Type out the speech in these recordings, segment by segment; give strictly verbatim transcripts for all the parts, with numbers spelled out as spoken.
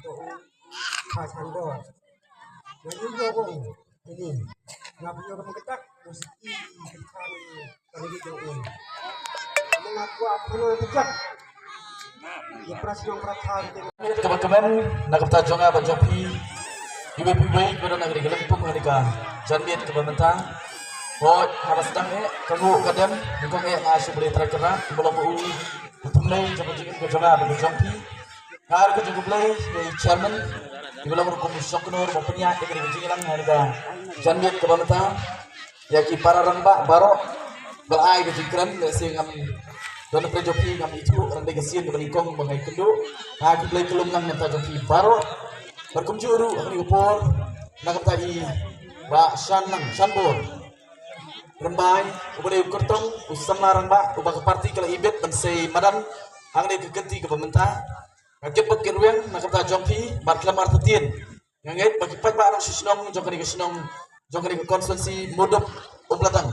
Ka chan bor. Nga ïoh ïoh ong ini. Nga pynïoh ka pynketak. Mesti ka chan ka lagi jong ong. Nga kwah pynïoh pynketak. Ïa pra shnong pra thaw te. Kaba kmen na ka bynta jong nga bad jong phi. Iwei pa iwei kiba don ha kane ka lympung ha kane ka janmiet kaba mynta. Hooid, haba sdang eh ka nguh ka dem, nyngkong eh nga shu blei trai kyrpad, kumba long ba u u thymmei jong ka jingim ka jong nga bad ka jong phi. Nga ai ka jingkhublei ïa i chairman, iba long ruh kum u shongknor ba pynïaid ïa ka jingïalang ha kane ka janmiet kaba mynta. Ïa ki para rangbah baroh ba la ai ka jingkren, lehse ngam don, pyrshah jong phi ngam ithuh, hynrei ka sien kaba nyngkong ba nga ïakynduh. Nga ai khublei kyllum lang na ka bynta jong phi baroh. Bad kumjuh ruh ha kane ka por na ka bynta i Bah Shanlang Shanbor Rymbai, uba dei u kyrtong u samla rangbah uba ka party ka la ibit ban sei madan ha kane ka kynti kaba mynta. Nga kit bok kit rwiang na ka bynta jong phi bad khlem artatien, nga ngeit ba ki paidbah nongshong shnong jong kane ka shnong, jong kane ka constituency Mawdup Umladang,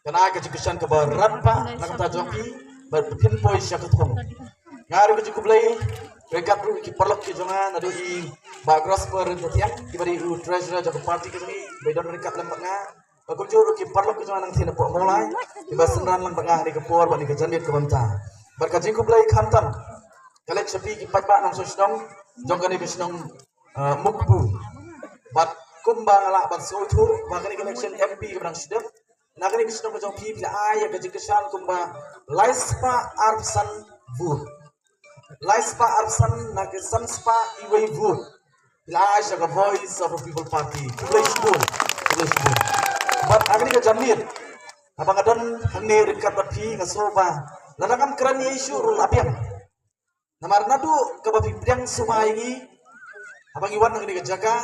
kan ai ka jingkyrshan kaba radbah na ka bynta jong phi bad phin poi sha ka thong. Nga ai ruh ka jingkhublei ryngkat ruh ki paralok ki jong nga, naduh i Bah Grosper Ryntathiang, iba dei u treasurer jong ka party ka jong ngi, ba i don ryngkat lem bad nga. Bad kumjuh ruh ki paralok ki jong nga nangtei napoh Mawlai, iba synran lang bad nga ha kane ka por bad ha kane ka janmiet kaba mynta. Bad ka jingkhublei khamtam ka leit sha phi ki paidbah nongshong shnong jong kane ka shnong, eh, Mukpu. Bad kumba nga lah ban sngewthuh ba kane ka election M P kaba dang shu dep, na kane ka shnong ka jong phi, phi la ai ïa ka jingkyrshan kumba lai spah arphew san vote. Lai spah arphew san na ka san spah iwei vote. Phi la ai sha ka Voice of the People Party. Khublei shibun. Khublei shibun. Bad ha kane ka janmiet, haba nga don hangne ryngkat bad phi, nga sngew ba lada ngam kren ei ei shuh ruh la biang. Namar naduh kaba phi pdiang sumar ïa ngi haba ngi wan ha kane ka jaka,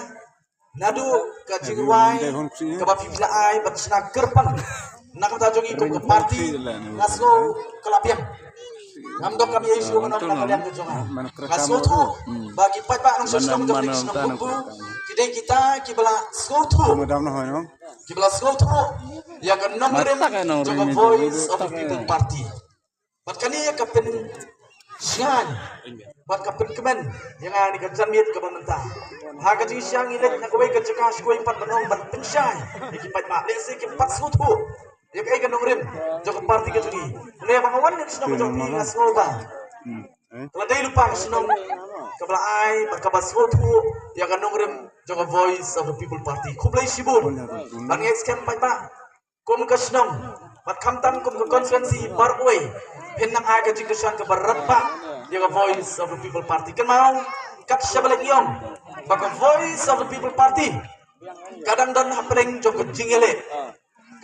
naduh ka jingduwai kaba phi la ai ban shna kyrpang na ka bynta jong ngi kum ka party, nga sngew ka la biang. Ngam donkam ei ei shuh ban ong na ka liang ka jong nga. Nga sngewthuh ba ki paidbah nongshong shnong jong kane ka shnong Mukpu ki dei kita kiba la sngewthuh, kiba la sngewthuh ïa ka nongrim jong ka Voice of the People Party. Bad kane ka pynshngaiñ bad ka pynkmen ïa nga ha kane ka janmiet kaba mynta. Ha ka jingshisha ngi leit na kawei ka jaka sha kawei pat ban ong, ban pynshai ïa ki paidbah, lehse kim pat sngewthuh ïa kaei ka nongrim jong ka party ka jong ngi. Hynrei haba nga wan ha ka shnong ka jong phi, nga sngew ba ka la dei lypa ka shnong kaba la ai bad kaba sngewthuh ïa ka nongrim jong ka Voice of the People Party. Khublei shibun. Bad nga ngeit skhem paidbah, kum ka shnong bad khamtam kum ka constituency baroh kawei, phin nang ai ka jingkyrshan kaba radbah ïa ka Voice of the People Party. Kynmaw, kat shaba leit ngi ong ba ka Voice of the People Party ka dang don hapdeng jong ka jingïaleh,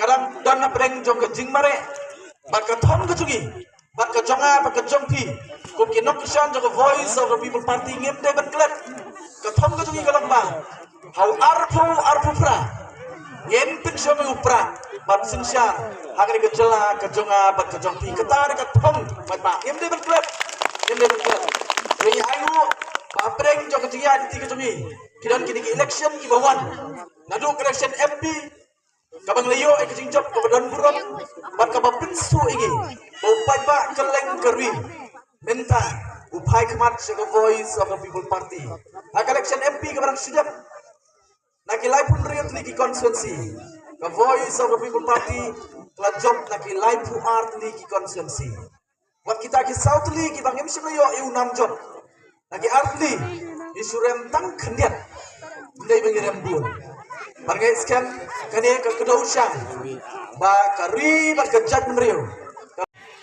ka dang don hapdeng jong ka jingmareh. Bad ka thong ka jong ngi, bad ka jong nga bad ka jong phi kum ki nongkyrshan jong ka Voice of the People Party, ngim dei ban klet. Ka thong ka jong ngi ka long ba ha u arphew arphew phra ngin pynshong ïa u prah ban synshar ha kane ka jylla ka jong nga bad ka jong phi. Kata ka thong, paidbah, ngim dei ban klet. Ngim dei ban klet. Ngi ainguh ba hapdeng jong ka jingïaid lynti ka jong ngi ki don kine ki election kiba wan, naduh ka election M P kaba ngi la ïoh ïa ka jingjop kaba don burom bad kaba pynsngewthuh ïa ngi ba u paidbah kylleng ka ri mynta u phai khmat sha ka Voice of the People Party. Ha ka election M P kaba dang shu dep, na ki laiphew hynriew tylli ki constituency, ka Voice of the People Party ka la jop na ki laiphew ar tylli ki constituency. Wat kita ki saw tylli kiba ngim shym la ïoh ïa u nam jop, na ki ar tylli ngi shu rem tang khyndiat, ym dei ba ngi rem bun. Bad nga ngeit skhem kane ka kdew shai ba ka ri bad ka jaitbynriew,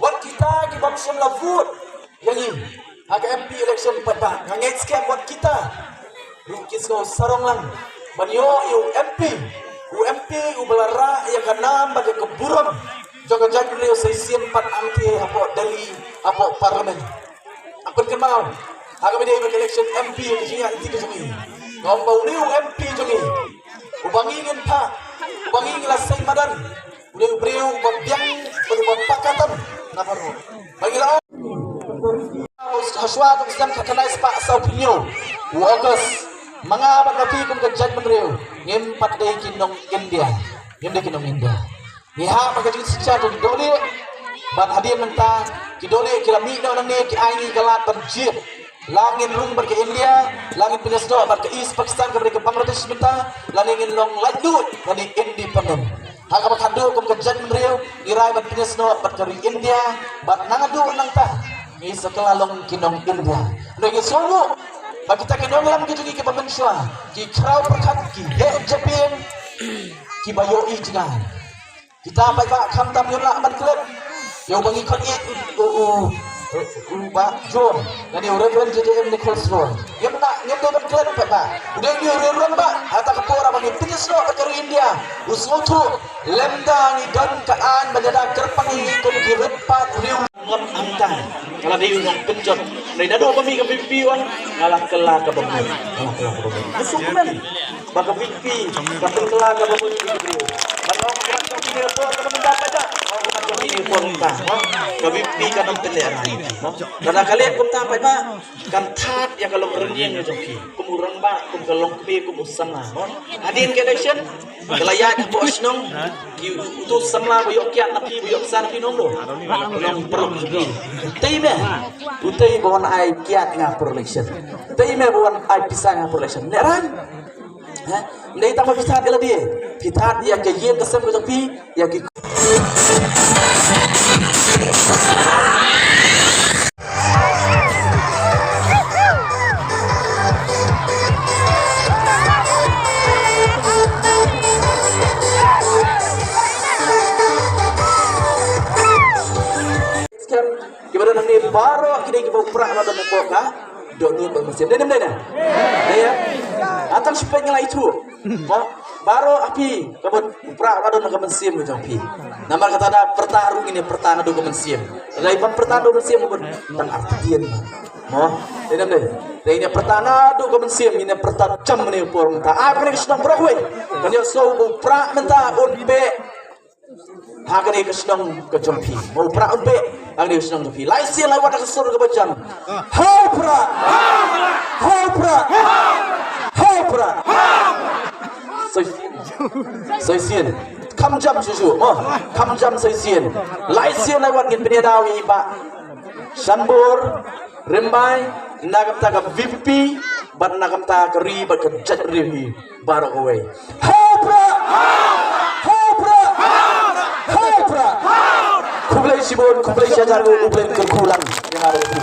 wat kita kibym shym la vote ïa ngi ha ka M P election pat, ba nga ngeit skhem wat kita ruh ki sngew sarong lang ban ïoh ïa u M P, u M P uba la rah ïa ka nam bad ïa ka burom jong ka jaitbynriew sa shisien pat, hangtei hapoh Delhi, hapoh Parliament. Nga pynkynmaw, ha kaba ïadei bad ka election M P, ka jingïaid lynti ka jong ngi, nga ong ba une u M P jong ngi uba ngi ngin phah, uba ngi ngi la sei madan, u dei u briew uba biang bad uba pakatan na baroh. Ba ngi la ong hashwa jong u snem khatkhyndai spah sawphew hynñiew u August, ma nga bad ma phi kum ka jaitbynriew ngim pat dei ki nong India. Ngim dei ki nong India. Ngi hap ha ka jingsynshar jong ki dohlieh, bad hadien mynta ki dohlieh ki la mih noh nangne, ki ai ngi ka lad ban jied. La ngin rung bad ka India, la ngin pynïasnoh bad ka East Pakistan, kaba dei ka Bangladesh mynta, lane ngin long laitluid lane independent. Ha kaba khatduh, kum ka jaitbynriew, ngi rai ban pynïasnoh bad ka ri India, bad nangta nangta ngi sa kylla long ki nong India. Ngi sngewnguh ba kita ki nongïalam ki jong ngi kiba mynshuwa, ki khraw pyrkhat, ki heh jabieng, kiba ïohi jngai. Kita paidbah khamtam ngim lah ban klet ïa uba ngi khot ïa u, u, u, u Bah John, lane u Reverend J J M Nichols Roy. Ngim lah, ngim dei ban klet paidbah. U dei u rangbah, ha kata ka por ba ngi pynïasnoh bad ka ri India, u sngewthuh lymda ngi don ka aiñ ban ïada kyrpang ïa ngi kum ki rit paid riew. Ngot hangta, nga la dei u nongpynjot. Dei naduh ba mih ka V P P wan, nga la kylla kaba mut. Nga la kylla kaba mut. Nga sngewkmen ba ka V P P ka pynkylla kaba mut ïa ki briew. Ban ong ka jong kine por ka mynta paidbah. Ong ka jong kine por mynta. Ka V P P ka nang pynlehrain. Lada ka leh kumta paidbah, kan thad ïa ka long rynïeng ïa jong ki. Kum u rangbah, kum ka longkmie, kum u samla. Hadien ka election, ka la ïaid hapoh shnong, ki uto u samla ba ïoh kiad na phi, ba ïoh pisa na phi, nongdo? Nong paralok jong phi. Tei me, utei ba wan ai kiad nga por election. Tei me ba wan ai pisa nga por election. Lehrain. Ha? Ym dei tang ba phi thad ïa lade, phi thad ïa ka ïing ka sem ka jong phi, ïa ki Kiba don hangne baroh ki dei kiba u Prah ba don hapoh ka dohnud bad mynsiem. Dei ne ym dei ne? Dei ïa. Atan shu peit nga la ithuh. Mo, baroh ha phi kaba u Prah ba don ha ka mynsiem ka jong phi. Namar kata da pyrta ruh ngin ïa pyrta naduh ka mynsiem. Lada ym pyrta naduh mynsiem bad tang artatien. Mo, dei ne ym dei? Dei ngin ïa pyrta naduh ka mynsiem, ngin ïa pyrta jam ne por mynta. Ai ba kane ka shnong baroh kawei kan ïohsngew ba u Prah mynta un beh ha kane ka shnong ka jong phi. Mo, u Prah un beh ha kane ka shnong jong phi. Lai sien lai wat ha ka sur kaba jam. Ha u Prah! Ha u Prah! Ha u Prah! Soi, soi sien. Kham jam shuh shuh. Mo, kham jam soi sien. Lai sien lai wat ngin pynïada ïa i Bah Shanbor Rymbai, na ka bynta ka V P P bad na ka bynta ka ri bad ka jaitbynriew hi baroh kawei. Ha u Prah! Ha u Prah! Ha u Prah! Khublei shibun, khublei shihajar nguh, U Blei un kyrkhu lang ïa nga bad ïa phi.